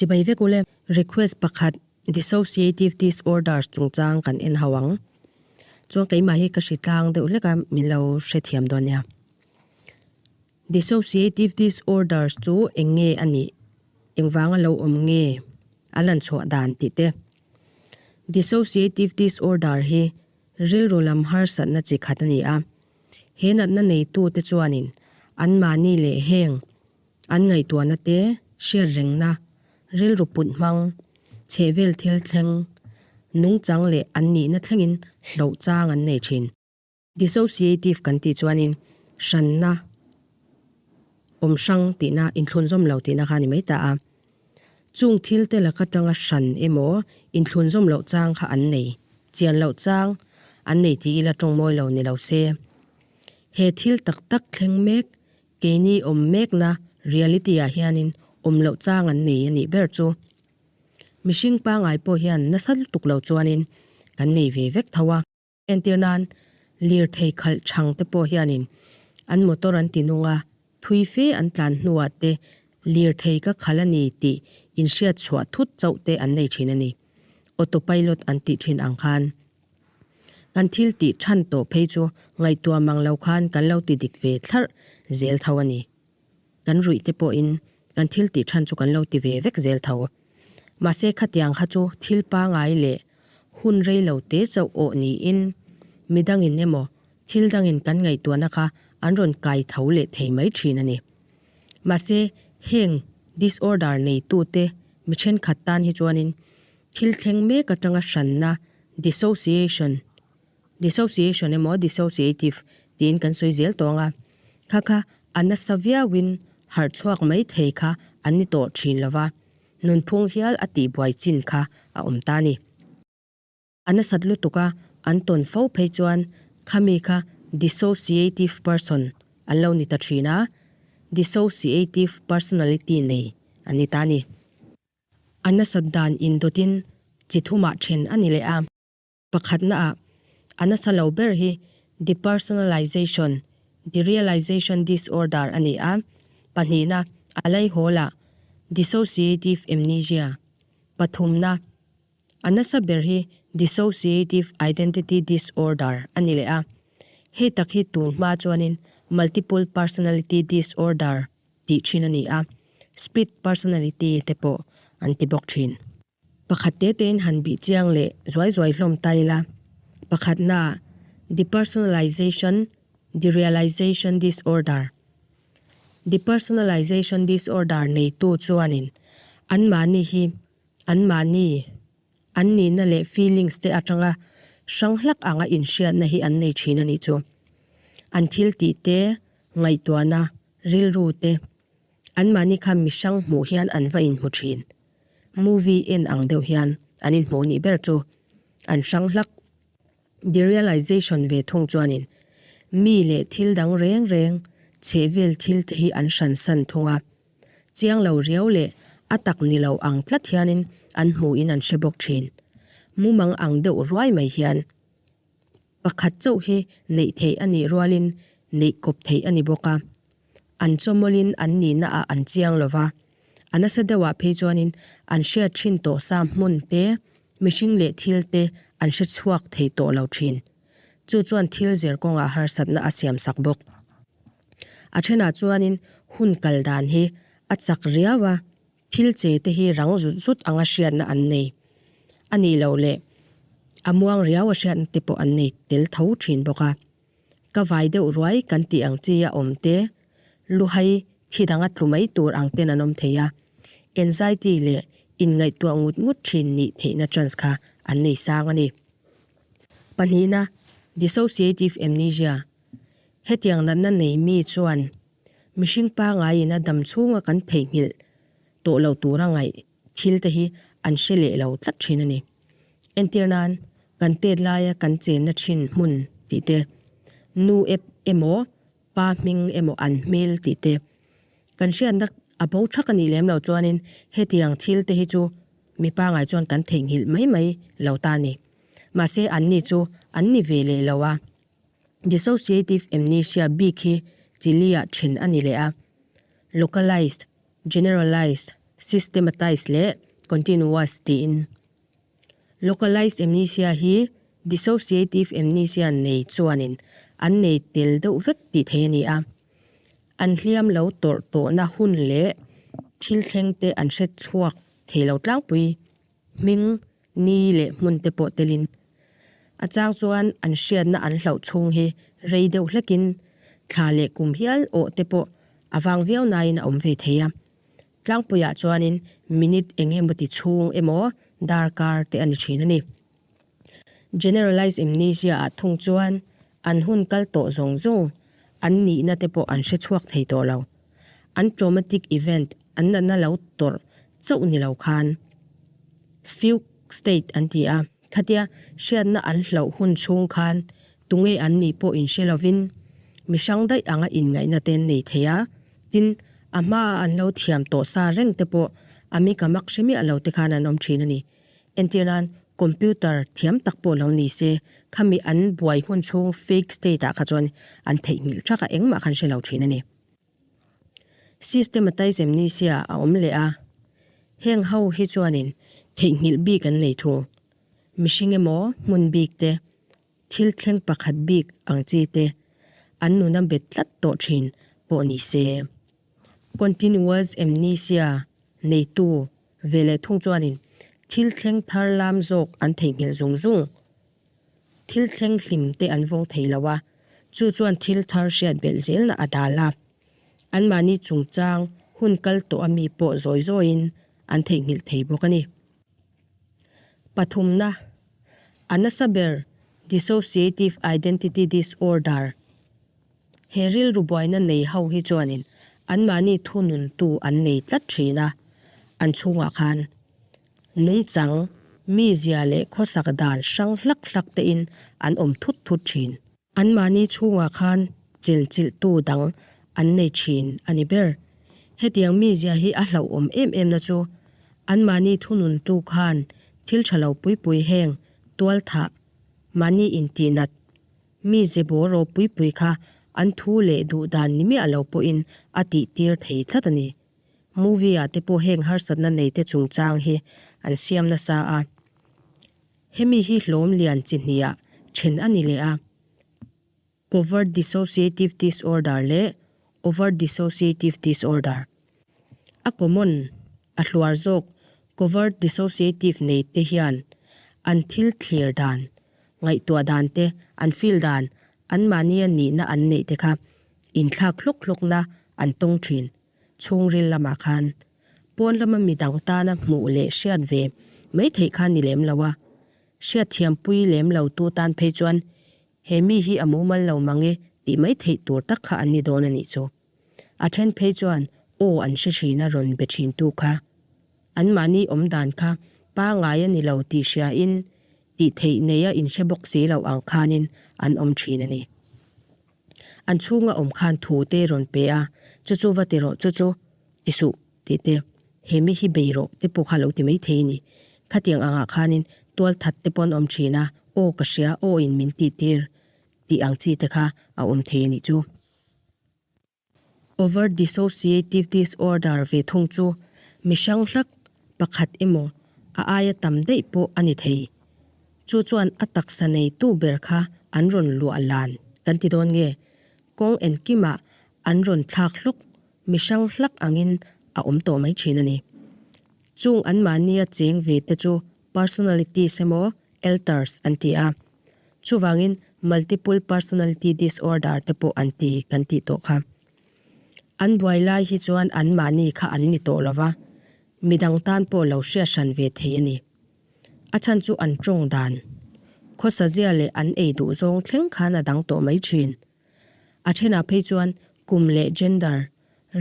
Chibai vek ule. Request pakhat, Dissociative disorders chungchang kan en ho ang. Chuan keimah hi ka hri tlang deuh hlek a, min lo hrethiam dawn nia. Dissociative disorders chu eng nge a nih? Engvanga lo awm nge a lan chhuah dan tih te. Dissociative disorder hi rilru lam harsatna chi khat a ni a. He natna neitute chuanin anmahni leh heng an ngaihtuahna te hriat rengna, rilru put hmang, chhehvel thil thleng, nungchang leh an nihna thlengin hloh chang an nei thin. Dissociative kan tih chuanin hranna awm hrang tihna, inthlunzawm lo tihna kha a ni mai ta a. Chung thil te laka tanga hran emaw inthlunzawm loh chang kha an nei, chian loh chang an nei tih ila tawng mawi lo ni lo se. He thil tak tak thleng mek, keini awm mekna reality ah hianin awm loh chang an nei a nih ber chu. Mihring pangai pawh hian nasa lutuk lo chuanin kan nei ve vek tho a. Entir nan, lirthei khalh chhang te pawh hianin an motor an ti nung a, thui fe an tlan hnuah te lirthei ka khalh a ni tih inhriat chhuah thut chauh te an nei thin a ni. Auto pilot an tih thin ang khan. Kan thil tih than tawh phei chu ngaihtuah mang lo khan kan lo ti dik ve thlarh zel tho a ni. Kan ruih te pawhin kan thil tih than chu kan lo ti ve vek zel tho. Mahse khatiang kha chu thil pangai leh hun rei lo te chauh awh niin midangin emaw thil dangin kan ngaihtuahna kha an rawn kai tho leh thei mai thin a ni. Mahse heng disorder neitute mi thenkhat tan hi chuanin thil thleng mek atanga hranna dissociation Dissociation emaw dissociative tiin kan sawi zel tawng a, kha kha a nasa viauin harh chhuak mai thei kha an ni tawh thin lo va, nunphung hial a tihbuai chin kha a awm ta a ni. A nasat lutuk a an tawn fo phei chuan khami kha dissociative person an lo ni ta thin a, dissociative personality nei an ni ta a ni. A nasat dan indawtin chi thumah then a ni leh a. Pakhatnaah, a nasa lo ber hi depersonalization, derealization disorder a ni a. Pahnihna, a laihawlah dissociative amnesia. Pathumna, a nasa ber hi dissociative identity disorder a ni leh a. Hei tak hi tun hma chuanin multiple personality disorder tih thin a ni a, split personality te pawh an ti bawk thin. Pakhat te tein han bih chiang leh zuai zuai hlawm ta ila, pakhatna, Depersonalization, Derealization Disorder. Depersonalization disorder neitu chuanin anmahni hi anmahni an nihna leh feelings te atanga hrang hlak anga inhriatna hi an nei thin a nih chu. An thil tih te, ngaihtuahna, rilru te, anmahni kha mihrang hmuh hian an va inhmu thin. Movie en ang deuh hian an inhmuh nih ber chu an hrang hlak. Derealization ve thung chuanin mi leh thil dang reng reng chhehvel thil te hi an hran san thung a. Chiang lo riau leh a tak ni lo ang tlat hianin an hmuhin an hre bawk thin. Mumang ang deuh ruai mai hian Pakhat chauh hi neih theih a nih rualin neih kawp theih a ni bawk a. An chawmawlin an nihna ah an chiang lo va, a nasa deuhah phei chuanin an hriat thin tawh sa hmun te, mihring leh thil te an hre chhuak thei tawh lo thin. Chu chuan thil zir kawngah harsatna a siam sak bawk. A thenah chuanin hun kal dan hi a chak riau a, Thil che te hi rang zut zut anga hriatna an nei a nih loh leh a muang riau a hriatna te pawh an nei tel tho thin bawk a. Ka vai deuh ruai kan tih ang chi a awm te, luhai thi danga tlu mai tur ang ten an awm thei a, anxiety leh inngaihtuah ngut ngut thin nih theihna chance kha an nei sang a ni. Pahnihna, dissociative amnesia, hetiang natna nei mi chuan Mihring pangaiin a dam chhunga kan theihnghilh tawh lo tura ngaih thil te hi an hre leh lo tlat thin a ni. Entir nan, kan tet laia kan chenna thin hmun tih te, nu ep emaw pa hming emaw an hmel tih te, kan hriatna a bo thak a nih lem lo chuanin hetiang thil te hi chu mi pangai chuan kan theihnghilh mai mai lo ta a ni. Mahse anni chu an ni ve leh lo a. Dissociative amnesia bik hi Chile-ah then a ni leh a, localized, generalized, systematized leh continuous tiin. Localized amnesia hi dissociative amnesia nei chuanin an nei tel deuh vek tih theih a ni a. An hliam lo tawrh tawhna hun leh thil thleng te an hre chhuak thei lo tlangpui. Hming, ni leh hmun te pawh telin. A chang chuan an hriatna an hlauh chhung hi rei deuh hlekin thla leh kum hial awh te pawh a vang viau nain a awm ve thei a. Tlangpuiah chuanin minute eng emaw ti chhung emaw darkar te a ni thin a ni. Generalized amnesia ah thung chuan an hun kal tawh zawng zawng an nihna te pawh an hre chhuak thei tawh lo. An traumatic event an natna lo tawrh chauh ni lo khan fugue state an ti a, khatia hriatna an hlauh hun chhung khan tunge an nih pawh inhre lovin mi hrang daih anga inngaihna te an nei thei a, tin a hmaa an lo thiam tawh sa reng te pawh a mi ka mak hre miah lo te khan an awm thin a ni. Entir nan computer thiam tak pawh lo ni se, khami an buai hun chhung fake state ah kha chuan an theihnghilh thak a, engmah khan hre lo thin a ni. Systematized amnesia a awm leh a, heng ho hi chuanin theihnghilh bik an nei thung. Mihring emaw hmun bik te, thil thleng pakhat bik ang chi te an nuna bet tlat tawh thin pawh ni se. Continuous amnesia neitu ve leh thung chuanin thil thleng thar lam zawk an theihnghilh zung zung. Thil thleng hlim te an vawng thei lo a, chu chuan thil thar hriat belh zelna a dal a. Anmahni chungchang hun kal tawh a mi pawh zawi zawiin an theihnghilh thei bawk a ni. Pathumna, A nasa ber Dissociative Identity Disorder He rilru buaina nei ho hi chuanin anmahni thununtu an nei tlat thin a, an chhungah khan nungchang, mizia leh khawsak dan hrang hlak hlak tein an awm thut thut thin. Anmahni chhungah khan chelchilhtu dang an nei thin a ni ber. Hetiang mizia hi a hlauhawm em em na chu anmahni thununtu khan thil tha lo pui pui heng tualthah, mahni intihnat, Mi zebawr ropui pui kha an thu leh duh dan ni miah lo pawhin a tih tir thei tlat a ni. Movie ah te pawh heng harsatna nei te chungchang hi an siam nasa a. Hemi hi hlawm lian chi hniah then a ni leh a. Covert dissociative disorder leh overt dissociative disorder. A common, a hluar zawk covert dissociative nei te hian an thil thlir dan Ngaihtuah dan te, an feel dan, anmahnia nihna an neih te kha inthlak hlawk hlawkna an tawng thin. Chhungril lamah khan pawn lama midang tana hmuh leh hriat ve mai theih kha ni lem lo a, hriatthiampui lem lo tu tan phei chuan he mi hi a mumal lo mang e tih mai theih tur tak kha an ni dawn a nih chu. A then phei chuan aw an hre thin a rawn be thin tu kha. Anmahni awm dan kha pangai a ni lo tih hriain tih theih neia inhre bawk si lo ang khanin an awm thin a ni. An chhunga awm khan thu te rawn pe a, chu chu va ti rawh, chu chu ti suh tih te, he mi hi bei rawh te pawh kha lo ti mai thei a ni. Khatiang angah khanin tual that te pawh an awm thin a, aw ka hria, aw in min tih tir tih ang chi te kha a awm thei a nih chu. Overt dissociative disorder ve thung chu mi hrang hlak pakhat emaw a aia tam daih pawh a ni thei. Chu chuan a taksa neitu ber kha an rawn luah lan kan ti dawn nge? Kawng enkimah an rawn thlak hlawk mi hrang hlak angin a awm tawh mai thin a ni. Chung anmahnia cheng ve te chu personalities emaw alters an ti a. Chuvangin Multiple Personality Disorder te pawh an ti kan tih tawh kha. An buai lai hi chuan anmahni kha an ni tawh lova, midang tan pawh lo hriat hran ve thei a ni. A chhan chu an tawng dan, khawsa zia leh an ei duh zawng thleng khan a dang tawh mai thin. A thenah phei chuan kum leh gender,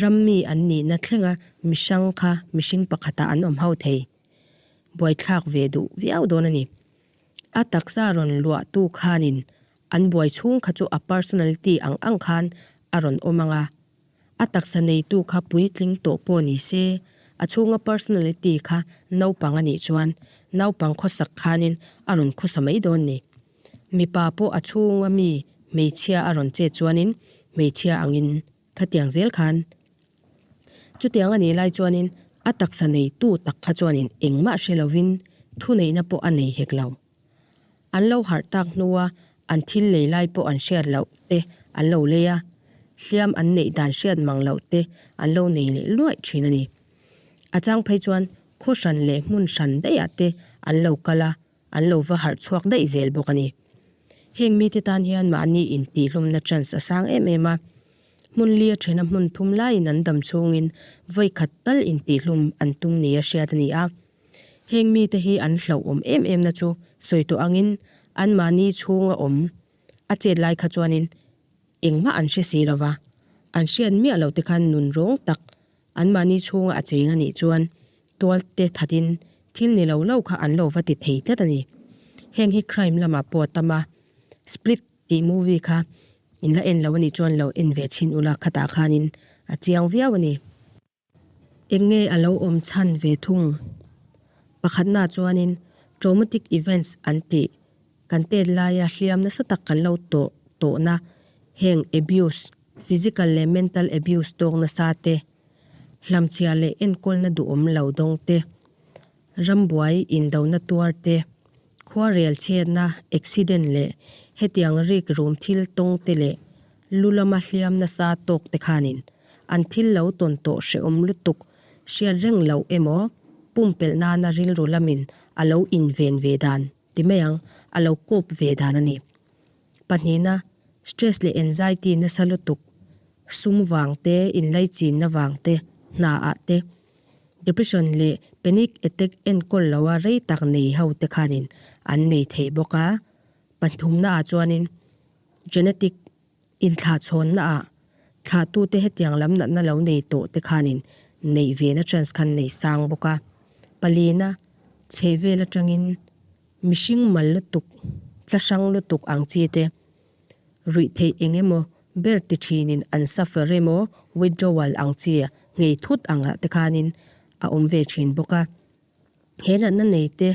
ram mi an nihna thlenga mihrang kha mihring pakhatah an awm ho thei. Buaithlak ve duh viau dawn a ni. A taksa rawn luahtu khanin an buai chhung kha chu a personality ang ang khan a rawn awm ang a. A taksa neitu kha puitling tawh pawh ni se, a chhunga personality kha naupang a nih chuan naupang khawsak khanin a rawn khawsa mai dawn ni. Mipa pawh a chhunga mi hmeichhia a rawn chet chuanin hmeichhia angin khatiang zel khan. Chutiang a nih lai chuanin A taksa neitu tak kha chuanin engmah hre lovin thuneihna pawh a nei hek lo. An lo harh tak hnua an thil lei lai pawh an hriat loh te an lo lei a, hliam an neih dan hriat mang loh te an lo nei leh luaih thin a ni. A chang phei chuan khaw hran leh hmun hran daihah te an lo kal a, an lo va harh chhuak daih zel bawk a ni. Heng mite tan hian mahni intihhlumna chance a sang em em a, hmun li a thena hmun thum laiin an dam chhungin vawi khat tal intihhlum an tum nia hriat a ni a. Heng mite hi an hlauhawm em em na chu sawi tawh angin anmahni chhunga awm a chet lai kha chuanin engmah an hre si lova, an hriat miah loh te khan nun rawng tak Anmahni chhunga a cheng a nih chuan tual te thatin thil ni lo lo kha an lo va ti thei tlat a ni. Heng hi crime lamah pawh a tam a, Split tih movie kha in la en lo a nih chuan lo en ve chhin ula khatah khanin a chiang viau a ni. Eng nge a lo awm chhan ve thung? Pakhatnaah chuanin traumatic events an tih kan tet laia hliam nasa tak kan lo tawh tawhna heng abuse, physical leh mental abuse tawk nasa te, hlamchhia leh enkawlna duhawm lo dawng te, rambuai indona tuar te, khuarel chhiatna, accident leh hetiang rik rum thil tawng te leh lu lama hliam nasa tawk te khanin an thil lo tawn tawh hrehawm lutuk hriat reng loh emaw pumpelh nana rilru lamin a lo inven ve dan ti mai ang, a lo kawp ve dan a ni. Pahnihna, stress leh anxiety nasa lutuk, sum vang te, inlaichinna vang te, hna ah te, depression leh panic attack enkawl loa rei tak nei ho te khanin an nei thei bawk a. Pathumna ah chuanin genetic Inthlahchhawnna ah thlahtute hetiang lam natna lo nei tawh te khanin neih ve na chance khan nei sang bawk a. Palina, chhehvel atangin mihring mal lutuk, tla hrang lutuk ang chi te ruih theih eng emaw ber ti thinin an suffer emaw withdrawal ang chi nghei thut angah te khanin a awm ve thin bawk a. He natna nei te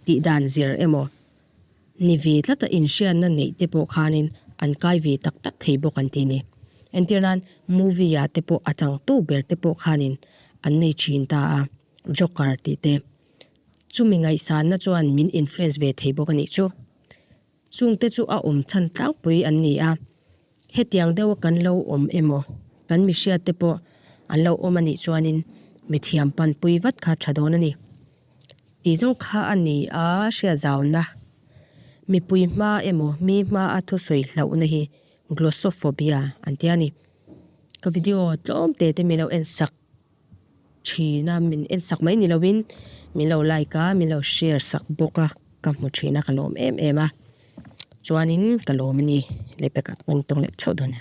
tih dan zir emaw ni ve tlata inhriatna neih te pawh khanin an kai ve tak tak thei bawk an ti ni. Entir nan movie ah te pawh a changtu ber te pawh khanin an nei thin ta a, Joker tih te. Chumi ngaihsanna chuan min influence ve thei bawk a nih chu. Chungte chu a awm chhan tlangpui an ni a, hetiang deuha kan lo awm emaw, kan mihriatte pawh an lo awm a nih chuanin mithiam panpui vat kha tha dawn a ni. Tih zawng kha a ni a hriatzauna. Mipui hma emaw mi hma a thusawi hlauhna hi glossophobia an ti a ni. Ka video tlawm te te min lo en sak. Thin a, min en sak mai ni lovin min lo like a, min lo share sak bawk a, ka hmu thin a ka lawm em em a, chuanin ka lawm a ni lehpekah ka intawng leh theuh dawn e.